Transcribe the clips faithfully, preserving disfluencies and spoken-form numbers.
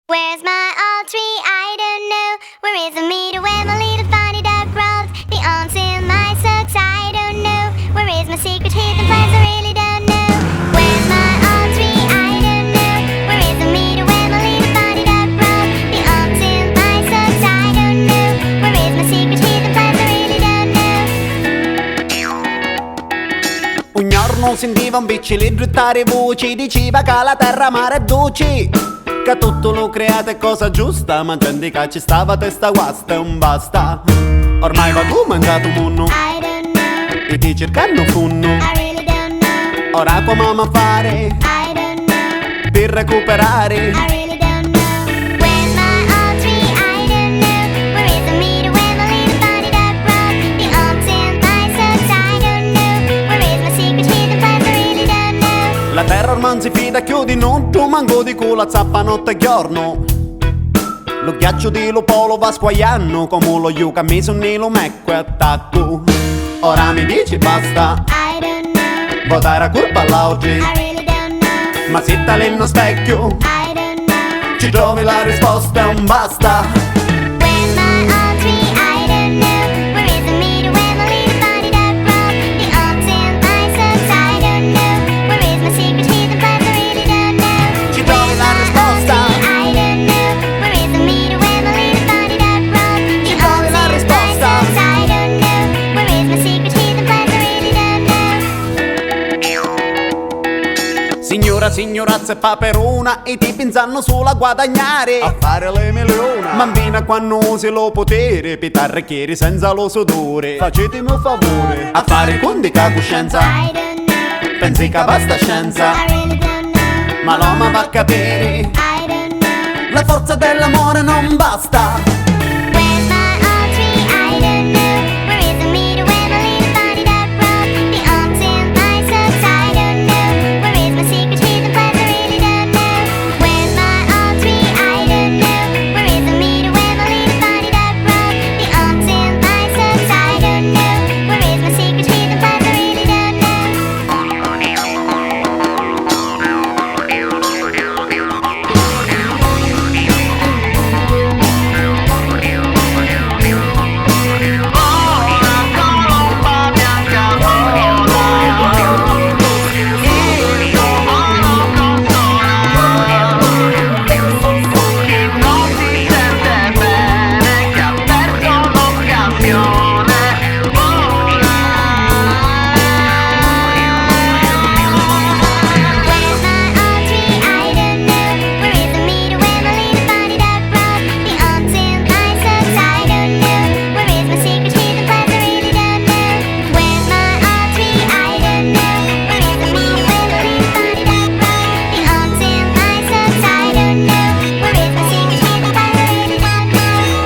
Where's my old tree? I don't know. Where is the meter where my little funny duck rolls? The arms in my socks? I don't know. Where is my secret hidden place? I really don't know. Where's my old tree? I don't know. Where is the meter where my little funny duck rolls? The arms in my socks? I don't know. Where is my secret hidden place? I really don't know. Un jornu sintiva un picciliddu ittari vuci, diciva ca la terra mare è duci, ca tuttu lu criatu è cosa giusta, ma genti ca ci stava testa guasta e un basta. Ormai va dumandatu munnu, I don't know. I ti circannu funnu, I really don't know. Ora comu ama fari, I don't know. Pi recuperari, I really don't know. Where's my old tree? I don't know. Where is the meter where my little funny duck rolls? The arms in my socks? I don't know. Where is my secret hidden place? I really don't know. La terra ormai non si fida chiù di nuddu, mancu di cu la zappa notte e giornu. Lu ghiacciu di lu polu va squagliannu comu l'oju ca misu nni lu meccu e attaccu. Ora mi dici basta, I don't know. Vo dari a curpa a l'autri, I really don't know. Ma si tali nno specchiu, I don't know. Ci trovi la risposta e un basta. Where's my old tree? I don't know. Where is the meter where my little funny duck rolls? The arms in my socks? I don't know. Where is my secret hidden place? I really don't know. Ci trovi la risposta. I don't know. Where is the meter where my little funny duck rolls? Ci trovi la risposta. I don't know. Where is my secret hidden place? I really don't know. Signura, signurazza e paperuna, i ti pinsannu sulu a guadagnari, a fari li miliuna. Ma nfina quannu usi lu putiri pi t'arricchiri senza lu suduri, facitimi un favuri, a fari cunti ca cuscenza. I don't know. Pensi ca basta scienza. I really don't know. Ma l'omu va a capiri. I don't know. La forza dell'amore non basta. Where's my old tree? I don't know. Where is the meter where my little funny duck rolls? The arms in my socks? I don't know. Where is my secret hidden place? I really don't know. Where's my old tree? I don't know. Where is the meter where my little funny duck rolls? The arms in my socks? I don't know. Where is my secret hidden place? I really don't know.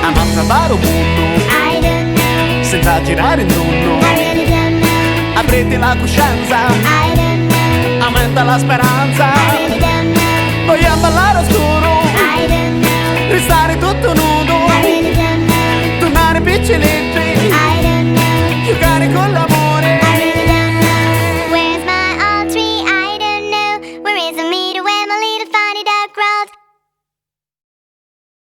Amazza varu munnu, I don't know. Senza girari intunnu, I really don't know. Apriti la cuscenza, I don't know. Aumenta la speranza, I really don't know. Vogliu abballari a scuru, I don't know. Ristari tuttu nudu, I really don't know. Turnari picciliddi, I don't know. Jucari cu l'amuri, I really don't know. Where's my old tree? I don't know. Where is the meter where my little funny duck rolls?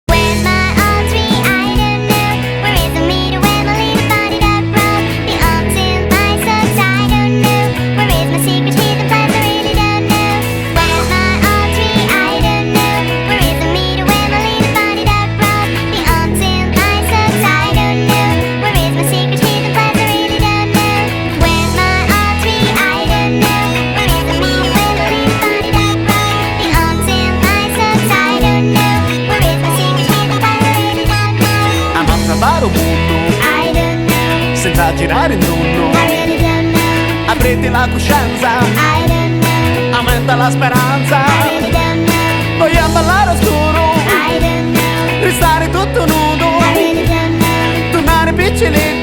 Where's my old tree? I don't know. Where is the meter where my little funny duck rolls? The arms in my socks? I don't know. Where is my secret hidden place? I really don't know. Where's my old tree? I don't know. Where is the meter where my little funny duck rolls? The arms in my socks? I don't know. Where is my secret hidden place? I really don't know. Where's my old tree? I don't know. Where is the meter where my little funny duck rolls? The arms in my socks? I don't know. Where is my secret hidden place? I really don't know. Amazza varu munnu, I don't know. Senza girari intunnu, I really don't know. Apriti la cuscenza, I don't know. Aumenta la speranza, I really don't know. Vogliu abballari a scuru, I don't know. Ristari tuttu nudu, I really don't know. Turnari picciliddi,